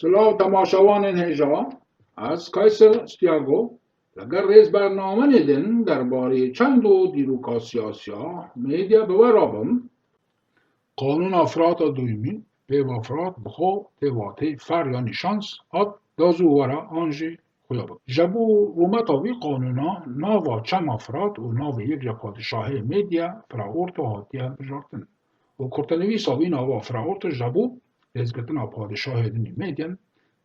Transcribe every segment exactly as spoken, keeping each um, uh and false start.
Silav temaşevanên hêja, ez Kayser Stiago, li gel rêzbernamanê din derbarê çend û dîroka siyasiya medya bi we re bim. Qanûna Firata duyemîn, pêva Firat bi xwe tê vatê fer yanî şans, hat dazû were an jî xuya bike. Ji bo rûmeta vî qanûna nava çema Firat û navê yek ya padîşahê medya Firaorto hatiye hilbijartin. Û kurtenivîsa wî nava Firaorto ji bo rêzgirtina padîşahê din ê medyan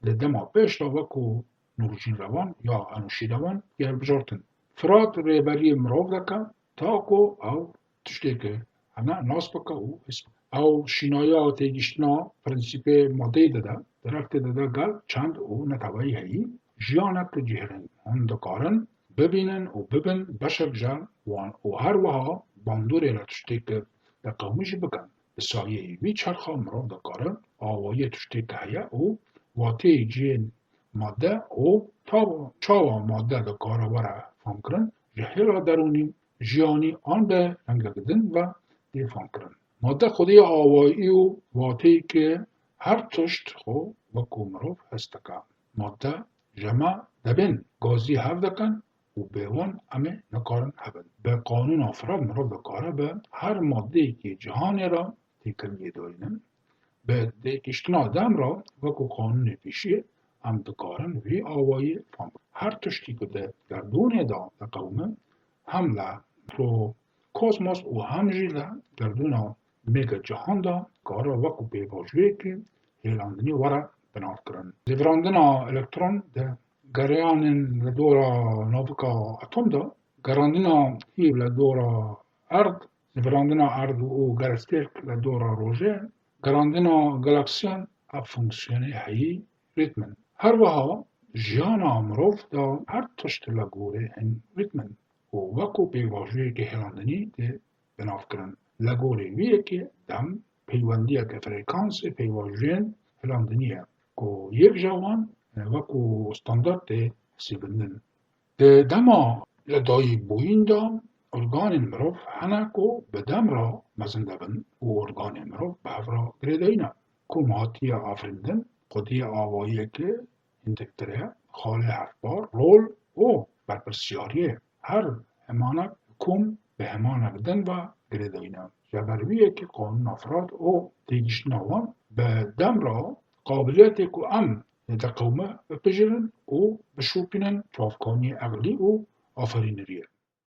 di dema pêş de wekû Nûrjîn Revan ya Enûşîrevan tê hilbijartin. Firat rêberiyê mirov dike ta ku ew tiştê ku hene nas bike û his bike. Ew şînaya têgihiştina prensîpê madeyê dide, direk tê dide gel çend û neteweyî heyî, jiyanek cihêrîn. Hûn dikarin bibînin û bibin beşek ji wan û her wiha bandorê re tiştê ku diqewimî jî bikin. Bi sayeyê vî çerxa mirov dikare awayiyê tiştê ku heye û wateyê cihên madde û ta çawa madde dikare were famkirin, ji hêla derûnî, jiyanî an bi rengek din ve tê famkirin. Madde xwedî awayî û wateyê ku her tişt xwe wekû mirov his dike. Madde ji me dibên gazî hev dikin û bê wan em ê nikarin hebin. Bi qanûna Firat mirov dikare bi her madeyekî cîhanê re têkiliyê dayînin. Bi têgihiştina dem re wekû qanûnê pêşiyê em dikarin vî awayî fam bikin. Her tiştî ku di gerdûnê de diqewime, hem li mikrokosmos û hem jî li gerdûna mega cihan de dikare wekû pêvajoyekê hêlandinî were binavkirin. Zêvirandina elektron di gereyanên li dora navika atom de, gerandina hîv li dora erd, zêvirandina erd û gerestêrk li dora rojê, gerandina galaksiyan, ev fonksiyonê heyî rîtm in. Her wiha jiyana mirov de her tişt li gorê hin rîtm in û wekû pêvajoyekê hêlandinî tê binavkirin. Li gorî vî yekê dem peywendiyeke frekansê pêvajoyên hêlandinî ye ku yek ji wan wekû standard tê hesibandin. Di dema li dayî bûyîn de organên mirov hene ku bi dem re mezin dibin û organên mirov bi hev re girêdayî ne. Kom hatiye afirîndin, xwediyê awayiyeke hîndiktire, xalê hevpar, rol û berpirsiyariyê her hemanek kom bi hemanek din ve girêdayî ne. Ji ber vî yekê qanûna Firat û têgihiştina wan bi dem re qabiliyetê ku em diqewime bipijêrin û bişopînin çavkaniyê eqlî û aferîneriyê.